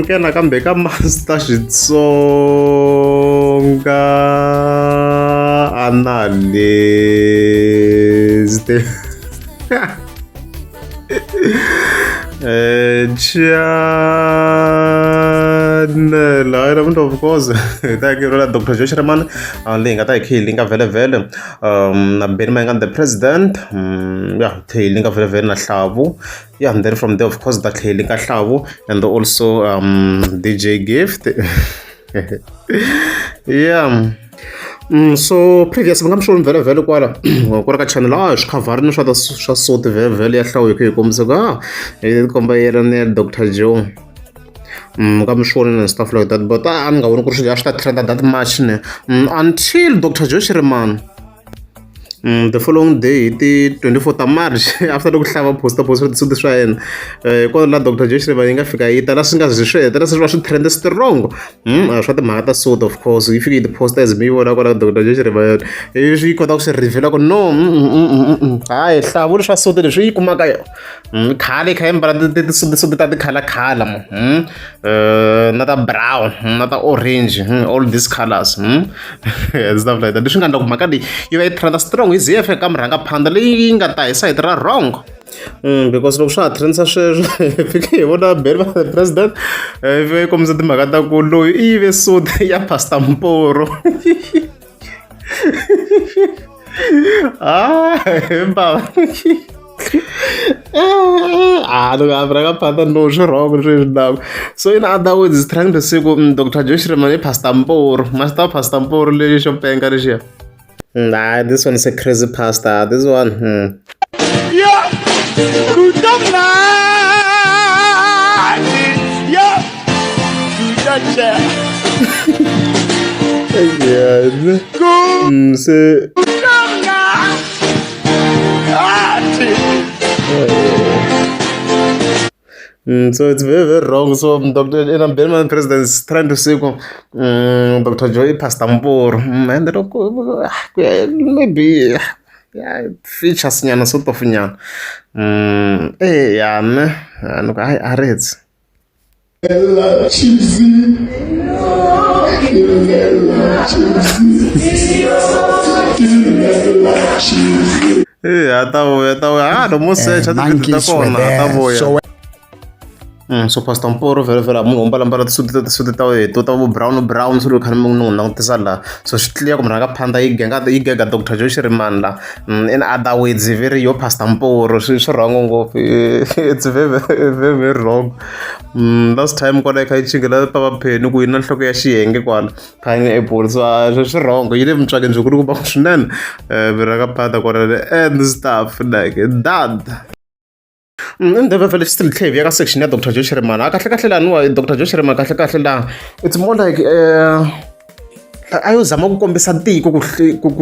Amukela nakambe ka Master Xitsonga Analyst. Channel hayi namuntlha of course hi ta hakeriwa Dr. Joe Shirimani leyi nga ta hi kha yi linka vhele na Benny Mayengani the president ya tlhe yi linka vhele vhele na Hlavu. Yeah, and then from there of course ta tlhe yi linka Hlavu and also DJ Gift. Yeah. So previous va nga mi swi vhele vhele kwala ku ri ka channel a swi khavharini swa ta swa soti vhele vhele ya hlawu hi kha hi kombisa ku a hi komba yena ni Dr. Joe ka mi swi vona and stuff like that, but a ni nga voni ku ri swilo a swi ta trenda that much ne until Dr. Joe Shirimani the following day hi ti 24 ta March after loko hlava posta posta tisudi swa yena hi kona la Dr. Joe Shirimani yi nga fika yi tala swi nga zi swi hetelela swi va swi trend strong swa timhaka ta sudi of course yi fike yi ti posta as mi yi vona kwala Dr. Joe Shirimani yi swi kota ku swi reveal ku no hayi hlavu leswa sudi leswi yi kumaka yona khale kha yi mbala tisudi ta tikhalakhala na ta brown na ta orange, all these colors and stuff like that, leswi nga endla ku mhaka leyi yi va yi trenda strong yi ze yi ya fika ka murhangaphandla leyi nga ta hi sayiti ra wrong because loko swa ha trendisa sweswo hi fike hi vona Benny va president yi fika yi kombisa timhaka ta ku loyi i yive suti ya Pastor Mporo. Ah, bava ah loko a vula ka phata no swi wrong leswi swi endlaka. So in other words is trying to say ku Dr. Joe Shirimani i Pastor Mporo ma swi tiva Pastor Mporo lexi xo penga lexiya. Nah, this one is a crazy pastor, this one. Yeah, good night. Yeah, good night. Yeah. Good Se night. So it's very, very wrong. So Dr. Ina Benman president is trying to say Dr. Joy Pastor Mporo. And maybe yeah, features nyana sort of nyana. Yeah, ne. No, I read. Ella Chipsy. Ella Chipsy. Ella Chipsy. Eh, a ta vuya, ta vuya. Ah, lomu secha ti ta kona, ta vuya. So So Pastor Mporo vhele vhele munhu wo mbalambala tisudi ta tisudi ta wehe ta vo brown brown swilo kha ni n'wi langutisa laha so swi clear ku murhangaphandla yi genga yi gega Dr. Joe Shirimani la in other words vi ri yo Pastor Mporo swi swi wrong ngopfu. It's very very very very wrong. Last time kwala yi kha yi chingela Papa Penny ku yi na nhloko ya xiyenge kwala pineapple, so swi wrong yi le mutswakeni byi kulukumba swinene murhangaphandla kwala and stuff like that. And then vhele still tlhe hi ka section ya Dr. Joe Shirimani a kahle kahle laniwa Dr. Joe Shirimani kahle kahle laha it's more like a yo zama ku kombisa tiko ku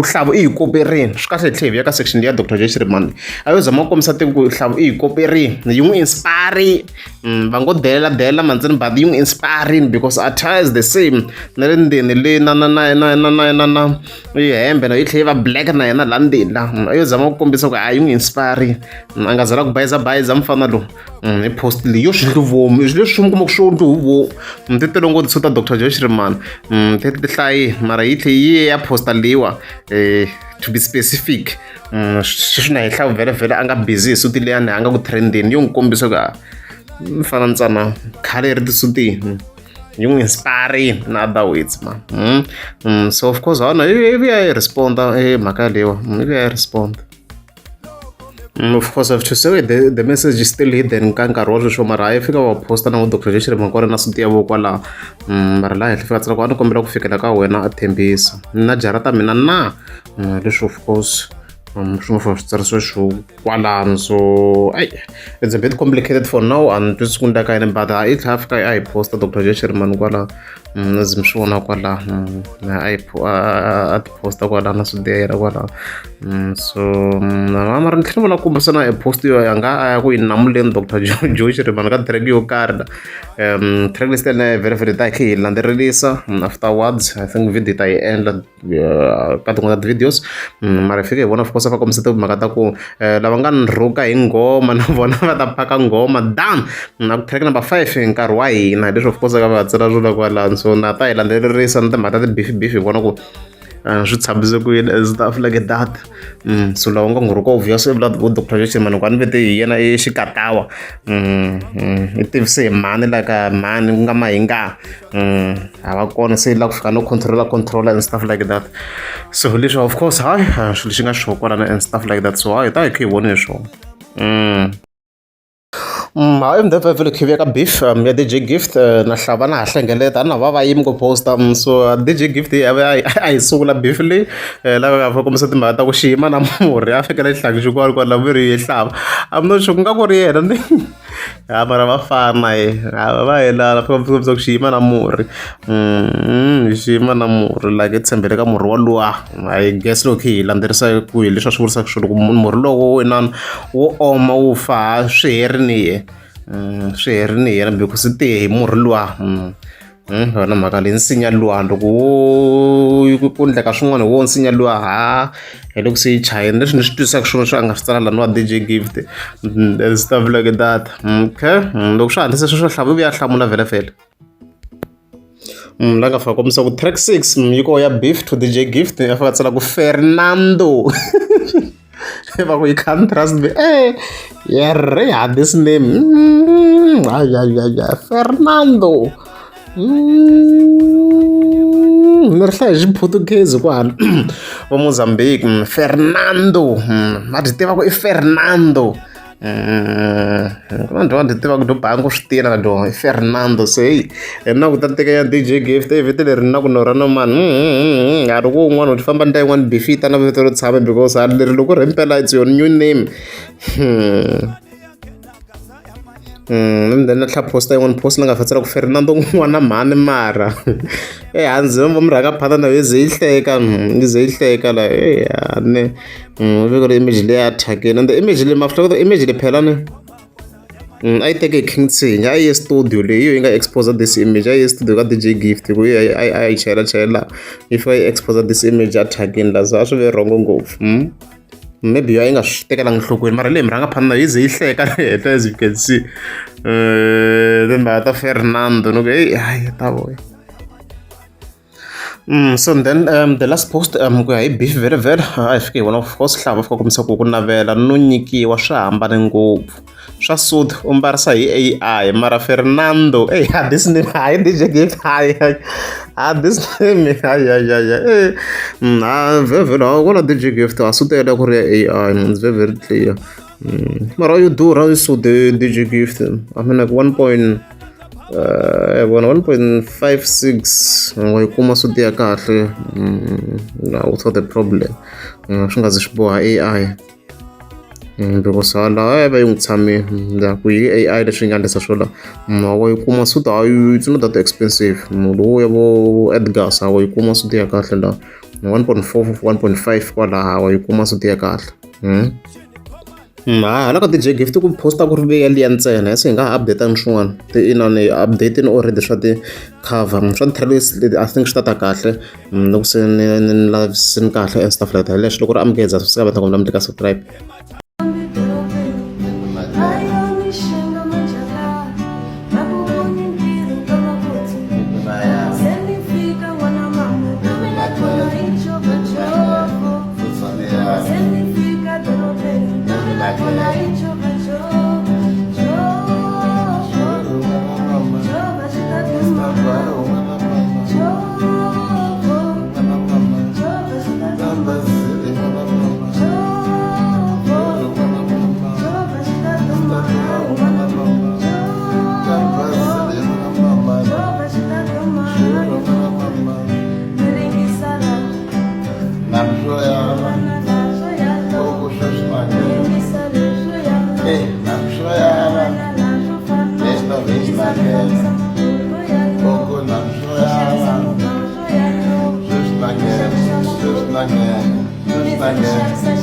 hlavu i hi koperini swi kahle hi tlhe hi vuya ka section ya Dr. Joe Shirimani a yo zama ku kombisa tiko ku hlavu i hi koperini yi n'wi inspire va ngo delela delela mandzeni but yi n'wi inspiring because attire is the same na le ndzeni le na na na na na na na na yi hembe na yi tlhe yi va black na yena laha ndzeni la a yo zama ku kombisa ku a yi n'wi inspire a nga zela ku bayiza bayiza mfana lowu hi post leyi yo swi vomu leswi swi mi kuma ku swo ndlu hi vomu ti tele ngopfu tisu ta Dr. Joe Shirimani ti ti hlayi mara yi tlhe yi ya posta leyiwa to be specific sweswi na hi hlawu vhele vhele a nga busy hi suti leyani a nga ku trendeni yo n'wi kombisa ku mfana ntsana khale ri tisuti yi n'wi inspire in other words ma so of course hona yi vuya yi responda mhaka leyiwa yi vuya yi responda. Of course, I have to say the message is still hidden ka nkarhi wa sweswo mara yi fika va posta na Dr. Joe Shirimani kwale na suti ya vo kwalaho mara laha henhla fika tsala ku a ni kombela ku fikela ka wena a Thembisa na jarata mina na leswi of course swi nga fika swi tsarisiwe swo kwalano so ai it's a bit complicated for now a ni twisisi ku ndleka yini but yi tlhela fika a hi posta Dr. Joe Shirimani kwalaho. Na ze mi swi vona kwala a yi a ti posta kwala na swi yena kwala. So mara ni tlhela ni vona kumbexana e post yo ya nga a ya ku yi namuleni Dr Joe Shirimani ka track yo karhi la. Track list yaleyo vhele hi ta hi kha hi landzelerisa afterwards I think video hi ta yi endla ka tin'wana ta ti-videos. Mara hi fike hi vona of course va kombisa timhaka ta ku lava nga ni rhuka hi nghoma na vona va ta phaka nghoma done na ku track number 5 nkarhi wa hina hi leswi of course ka va tsala swona kwalano. So na ta hi landzelerisa na timhaka ta ti-beef beef hi vona ku swi tshamise ku yini and stuff like that. So lava nga n'wi rhuka obvious i vula Dr Joe Shirimani ku a ni vete hi yena i xikatawa. I tivise hi mhani la ka mhani ku nga Mahinga. A va kona se la ku fika no controller controller and stuff like that. So leswi of course hayi swilo leswi nga sure kwalano and stuff like that. So hayi hi ta hi kha hi vone hi swona. Hayi vhele khe ka beef ya DJ Gift na hlava na ha hlengeleta a na va va yimi ku posta. So DJ Gift a a yi sungula beef leyi lava nga fa kombisa timhaka ta ku xiyima na murhi a fikela xihlangi xin'wana kwala ve ri yi hlava. I'm not sure ku nga ku ri yena ni ha mara va fana ye va yelana kombisa ku xiyima na murhi. Xiyima na murhi like i tshembele ka murhi woluwa. I guess loko hi landzelerisa ku hi leswi a swi vurisaka swona ku murhi lowo inana wo oma wu fa swi herini ye. Swi herini yena because i tiye hi murhi luwa. Yona mhaka leyi nsinya luwa loko wo ku endleka swin'wana hi wo nsinya luwa ha hi loko se yi chayini leswi ni swi twisisaka swona swi a nga swi tsala laniwa DJ Gift and stuff like that. Okay, loko swi hatlisa sweswo hlava u vuya hlamula vhele vhele. La nga fika kombisa ku track 6 yi koho ya beef to DJ Gift a fika tsala ku Fernando. Va ku you can't trust me. Yeah, ha this name. Ay ay ay ay Fernando. Ni ri hlaya hi Xiputukezi kwala va Mozambique Fernando. Va byi tiva ku i Fernando. Ku na dyo ndzi tiva ku dyo bangi swi tiva na dyo i Fernando se hey hi na ku ta teka ya DJ Gift e vito leri na ku norha no mani a ri ku un'wana u famba ndlela yin'wana beef yi ta na vito ro tshama because a leri loko ri himpela it's your new name. And then na tlhela posta yin'wana post ni nga fatsela ku Fernando n'wana mhani mara ehansi va murhangaphatha na yi ze yi hleka yi ze yi hleka la eya ne veko ri image leyi a thyakini and image leyi ma swi hleketa image leyi phela ni a yi teke hi King Tshinya a yi ye studio leyi yo yi nga expose this image a yi ye studio ka DJ Gift ku yi a yi chayela chayela yi fika yi expose this image a thyakini la so a swi ve wrong ngopfu. Maybe yo a yi nga swi tekelanga enhlokweni mara leyi murhangaphatha yi ze yi hleka le henhla as you can see. Timhaka ta Fernando ni ku heyi hayi ta vuya. So then the last post ku ya hi beef vhele vhele a hi fike hi vona of course hlava fika kombisa ku ku navela no nyikiwa swi hambane ngopfu. Swa suit u mbarisa hi AI mara Fernando ey ha this name hayi DJ Gift hayi ha this name hayi hayi hayi eh ha vhele vhele ha kwala DJ Gift a suit yaleyo ku ri ya AI it's very very clear. Mara yo durha suit DJ Gift I mean like 1 point vona 1.56 wa yi kuma suit ya kahle without a problem swi nga zi swi boha AI. Because hala a va yi n'wi tshamile ya ku hi AI leswi yi nga endlisa swona wa yi kuma suit hayi it's not that expensive lowu ya vo Edgars wa yi kuma suit ya kahle la 1.4 1.5 kwalaha wa yi kuma suit ya kahle. Hala ka DJ Gift ku posta ku ri ve yaliya ntsena se hi nga ha update ni swin'wana ti inani update ni already swa ti-cover swa ti-trailers leti I think swi ta ta kahle loko se ni ni lavisini kahle and stuff like that leswi loko ri amukeza swi va ta kombela mi tika subscribe. Thank you.